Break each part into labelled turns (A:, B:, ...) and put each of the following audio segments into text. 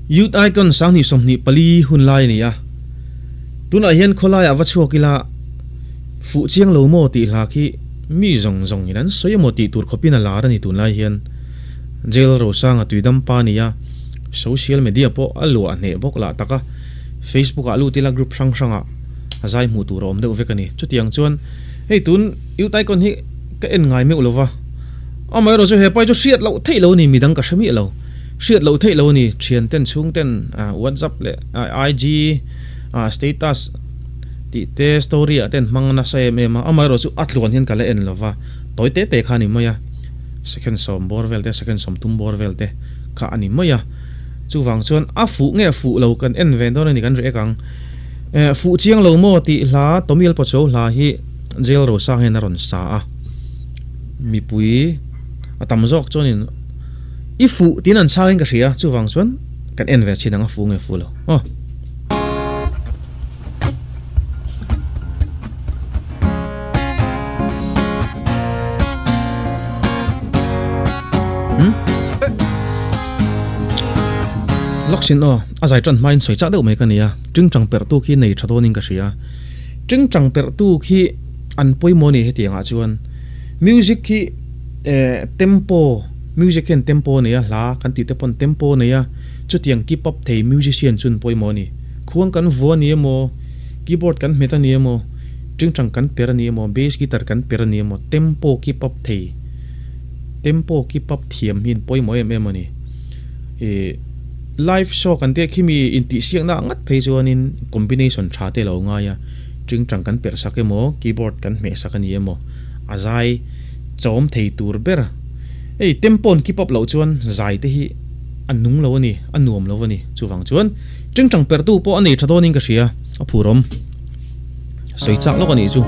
A: Youth Icon 2024 hun lai a ni a, tunah hian khawlaiah va chhuak ila fuh chiang lo maw tih hla khi mi zawng zawng in an sawi emaw tih tur khawpin a lar a ni tunlai hian. Jail Rosanga tuidam pa a ni a, social media pawh a luah hneh bawk lah tak a, Facebook ah lut ila group hrang hrangah a zai hmuh tur a awm deuh vek a ni. Chutiang chuan hei tun Youth Icon hi ka en ngai meuh lova, amaherawhchu he pai chu hriat loh theih lo a ni, midang ka hre miah lo. Hriat loh theih lo a ni, thianten chhungten WhatsApp leh IG status tih te story ah ten hmang nasa em em a, amaherawhchu a tluan hian ka la en lova, tawi te te kha a ni mai a, second sawm bawr vel te, second sawm tum bawr vel te kha a ni mai a, chuvang chuan a fuh nge fuh lo kan en ve dawn a ni kan reh ang. Fuh chiang lo maw tih hla Tommy Alpacho hla hi Jail Rosang hian a rawn sa a, mipui a tam zawk chuanin I fuh tiin an chhangin ka hria, chuvang chuan kan en ve chin ang a fuh nge fuh lo aw. Hmm? Laksin aw, a zai tan hmain sawi chah deuh mai ka nia, tingtang perhtu khi nei tha dawnin ka hria. Tingtang perhtu khi an pawimawh a ni hetiangah chuan music khi Eh tempo, music hian tempo a nei a, hla kan tih te pawn tempo a nei a, chutiang keep up thei musician chu an pawimawh a ni. Khuang kan vua a ni emaw, keyboard kan hmet a ni emaw, tingtang kan per a ni emaw, bass guitar kan per a ni emaw, tempo keep up thei, tempo keep up thiam hi an pawimawh em em a ni. Eh live show kan tih khimi intihsiakna ah ngat phei chuanin combination tha te lo ngai a, tingtang kan perh sak emaw, keyboard kan hmeh sak a ni emaw, a zai. Chawm thei tur ber. Hei tempo an keep up loh chuan zai te hi a nung lo a ni, a nuam lo a ni. Chuvang chuan tingtang perhtu pawh a nei tha dawnin ka hria, a phurawm. Sawi chak lawk a nih chu.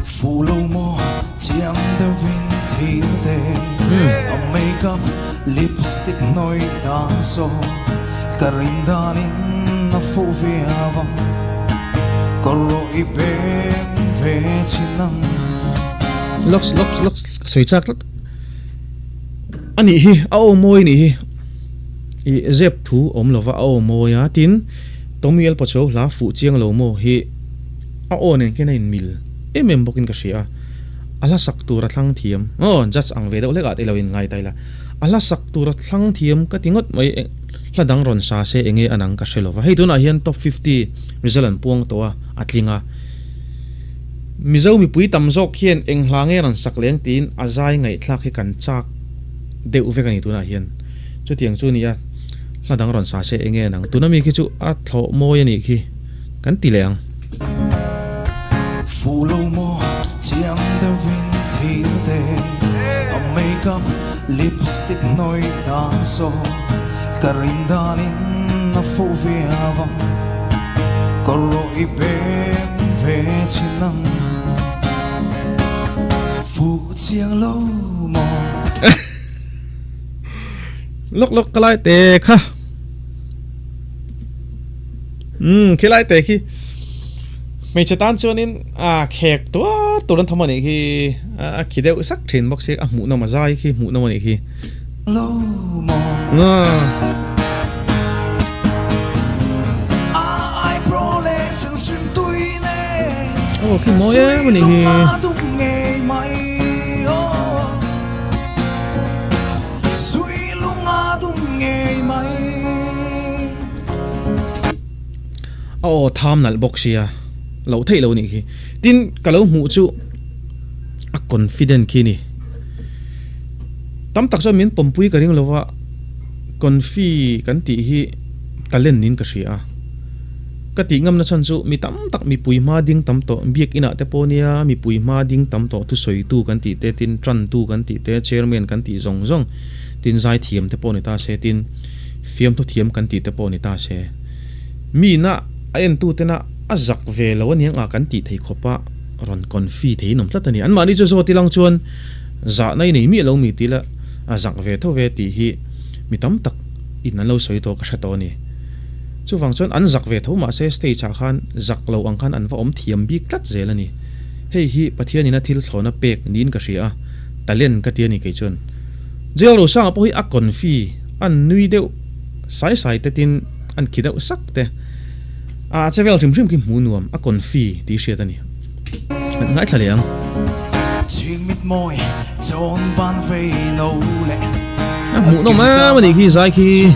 B: Fuh lo maw chiang deuhin thlir te A makeup lipstick hnawih dan saw Ka rin danin a fuh viau ang Kawr rawh i peng ve chin ang.
A: Lux lux lux ka sawi chak tlat a nih hi a aw mawi nih hi i zep thu awm lova a aw mawi a tin Tommy El Pachuau hla fuh chiang lo maw hi a aw nen khian a in mil em em bawkin ka hria a a hla sak tur a thlang thiam aw judge ang ve deuh hlek ah te ilo in ngai ta ila a hla sak tur a thlang thiam ka ti ngawt mai Hla dang rawn sa se enge an ang ka hre lova. Hei tunah hian top 50 result an puang tawh a, a tling a. Mizo mipui tam zawk hian eng hla nge rawn sak leng tiin a zai ngaihthlak hi kan chak deuh vek a ni tunah hian. Chutiang chu nia, hla dang rawn sa se enge an ang. Tuna mi khi chu a thlawh mawi a nih khi kan ti leh ang.
B: Fuh lo maw chiang deuhin thlir te A makeup lipstick hnawih dan saw Ka rin danin a fuh viau ang Kawr rawh i peng ve chin ang Fuh chiang lo maw.
A: Lawk lawk ka lai te kha. Umm khilai te khi hmeichhe tan chuanin a khek tuar tur an tham a nih khi a khi deuh sak thin bawk si a hmuh nawm a zai khi hmuh nawm a nih khi. Aw khi mawi em a nih hi. A aw tham nalh bawk sia, loh theih lo nih khi. Tin, ka lo hmuh chu a confident khi ni. Tam tak chuan min pawmpui ka ring lova, confi kan tih hi talent niin ka hria a. Ka tih ngamna chhan chu mi tam tak mipui hma ding tam tawh, biakinah te pawh nia mipui hma ding tam tawh thusawitu kan tih te, tin tantu kan tih te, chairman kan tih zawng zawng, tin zaithiam te pawh ni ta se, tin. Fiamthu thiam kan tih te pawh ni ta se. Miina a entu tena a zak ve lo aniang a kan tih thei khawp a rawn confi thei in awm tlat a ni. Anmahni chu zawt ilang chuan zahna i nei miah lo mi tih la a zak ve tho ve tih hi mi tam tak in an lo sawi tawh ka hre tawh a ni. Chuvang chuan an zak ve tho mahse stage ah khan zak lo ang khan an va awm thiam bik tlat zel a ni. Hei hi Pathian in a thil thlawna pek niin ka hria a, talent ka ti a ni kei chuan. Jail Rosanga pawh hi a confi. An nui deuh sai sai te tin an khi deuh sak te. A che vel hrim hrim khi hmuh nuam a confi tih hriat a ni. Ngaithla leh ang. A hmuh nawm em a nih khi zai khi.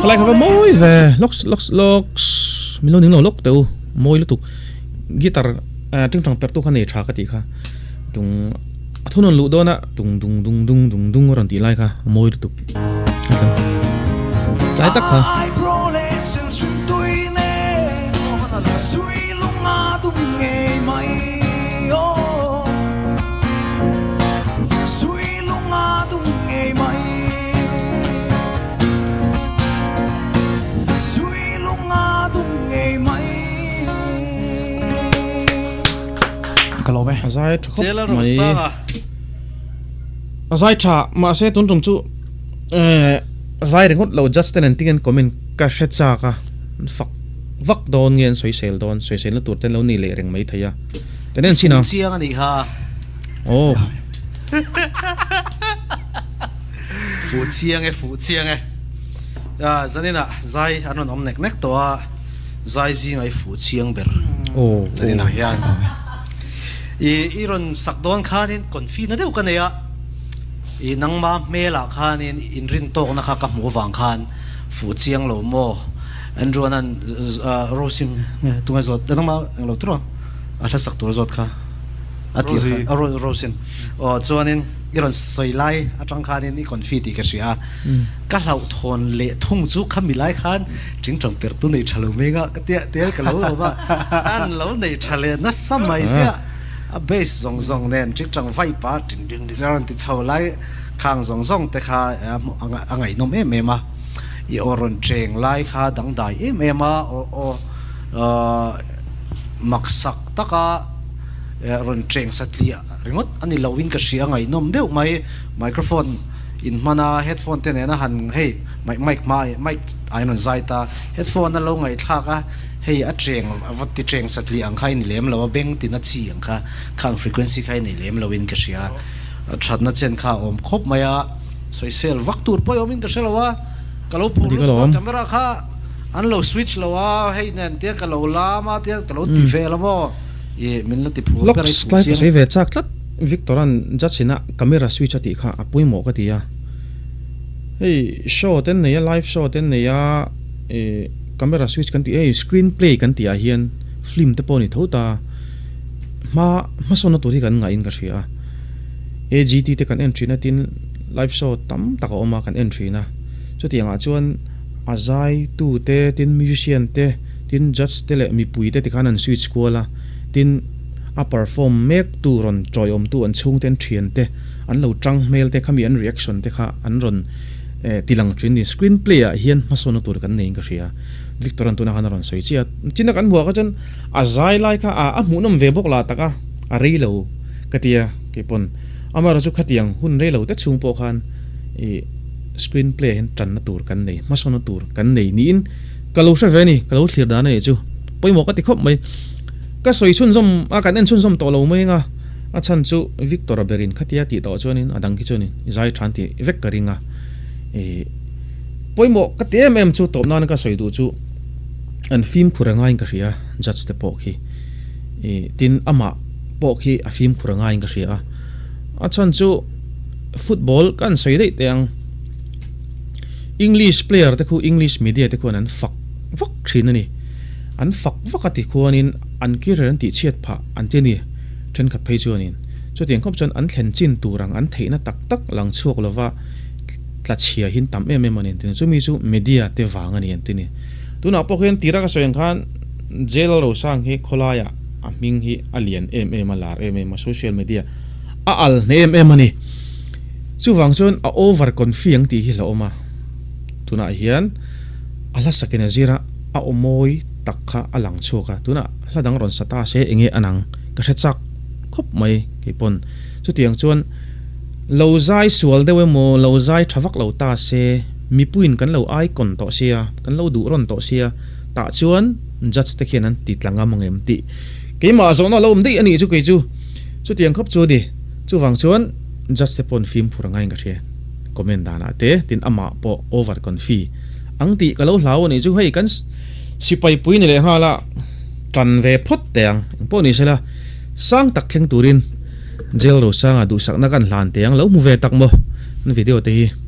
A: Khalai kha va mawi ve lawks lawks lawks min lo ning lo lawk teh u mawi lutuk guitar tingtang perh tu kha nei tha ka tih kha tung a thunawn luh dawn a tung dung dung dung dung dung a rawn tih lai kha mawi lutuk tlai tak kha. A zai tha khawp mai. A zai tha mahse tun tum chu zai ringawt lo judge ten an ting an comment ka hre chak a fak vak dawn nge an sawisel dawn sawiselna tur te an lo nei leh reng mai thei a kan en chin a.
C: Fung chiang a nih kha.
A: Aw.
C: Fuh chiang e, fuh chiang e. Zaninah zai an rawn awm nek nek tawh a, zai zingah i fuh chiang ber zaninah hian. I i rawn sak dawn khanin confi na deuh ka nei a, i nangma hmelah khanin inrintawkna kha ka hmuh avang khan fuh chiang lo maw? Andrew anan Rosie tunge zawt nangma englo tur a a hla sak tur zawt kha a tir kha Rosie aw chuanin i rawn sawi lai atang khanin i confi tih ka hria a ka hlauhthawn leh thung chu khami lai khan tingtang per tu nei tha lo mai nga ka tia tel ka lo awm a an lo nei tha leh nasa mai sia a bass zawng zawng nen tingtang vai pa ting ding ding a rawn ti chho lai khang zawng zawng te kha a ngaihnawm em em a. I aw rawn cheng lai kha dangdai em em a, aw maksak taka rawn cheng satliah ringawt a ni loin ka hria, ngaihnawm deuh mai. Microphone in hman a, headphone te nena han hei mic mic hma mic ah in rawn zai ta, headphone a lo ngaihthlak a, hei a cheng a va ti cheng satliah ang kha i ni lem lo a, beng tina chi ang kha khang frequency kha i nei lem loin ka hria, thatna chen kha a awm khawp mai a. Sawisel vak tur pawh i awmin ka hre lo a, ka lo phur lutuk a, camera kha an lo switch lo a, hei nen tia ka lo lam a tia ka lo ti vel a maw, ih min la ti phur ber a i
A: Locks tlai ka sawi ve chak tlat, Victor-a'n judge ina camera switch a tih kha a pawimawh ka ti a, hei show te an nei a, live show te an nei a, ih camera switch kan tih hei screen play kan tih ah hian film te pawh a ni tho ta, hma hmasawnna tur hi kan ngahin ka hria a. AGT te kan en thin a tin live show tam tak a awm a kan en thin a chutiang ah chuan a zai tu te tin musician te tin judge te leh mipui te tikhan an switch kual a tin a perform mek tu rawn tawiawm tu an chhung te an thian te an lo tang hmel te khami an reaction te kha an rawn ti lang thin ni screen play ah hian hmasawnna tur kan nei in ka hria Victor an tuna khan a rawn sawi chiah a china kan hmuh ah kha chuan a zai lai kha a hmuhnawm ve bawk lah tak a a rei lo. Ka ti a, keipawn amaherawh chu khatiang hun rei lo te chhung pawh khan ih screen play ah hian tanna tur kan nei, hmasawnna tur kan nei niin ka lo hre ve a ni, ka lo thlir dan a nih chu. Pawimawh ka ti khawp mai. Ka sawi chhunzawm a, kan en chhunzawm tawh lo mai anga, a chhan chu Victor-a berin khatia tih tawh chuanin a dang khi chuanin zai than tih vek ka ring a. Ih pawimawh ka ti em em chu tawp nana ka sawi duh chu an fimkhur a ngaiin ka hria judge te pawh khi. Ih tin amah. pawh khi a fimkhur a ngaiin ka hria a, a chhan chu football ka han sawi daih teh ang, English player te khu English media te khuan an fak vak thin a ni, an fak vak a ti khuanin an career an tihchhiat phah an ti a ni thenkhat phei chuanin chutiang khawp chuan an thlen chin tur ang an theihna tak tak lang chhuak lova tla chhia hin tam em em a ni an ti a ni, chumi chu media te vang a ni an ti a ni, tunah pawh khian tira ka sawi ang khan Jail Rosang hi khawlaiah. A hming hi a lian em em a, lar em em a, social media a al hneh em em a ni. Chuvang chuan a over confi ang tih hi hlauhawm a, tunah hian a hla sakin a zir a, a aw mawi tak kha a lang chhuak a, tunah hla dang rawn sa ta se enge a nang ka hre chak khawp mai keipawn. Chutiang chuan Lo zai sual deuh emaw, lo zai tha vak lo ta se, mipuiin kan lo icon tawh sia, kan lo duh rawn tawh sia, tah chuan judge te khian an ti tla ngam ang em tih keimah zawhna a lo awm daih a nih chu kei chu. Chutiang khawp chu a ni. Chuvang chuan judge te paw'n fimkhur a ngain ka hria. Comment danah te tin amah pawh over confi ang tih ka lo hlau a nih chu. Hei kan sipai pui ni leh nghal a, tan ve phawt teh ang. Engpawh ni sela sang tak thleng turin. Jail Rosanga duhsakna kan hlan teh ang lo hmu ve tak maw an video te hi.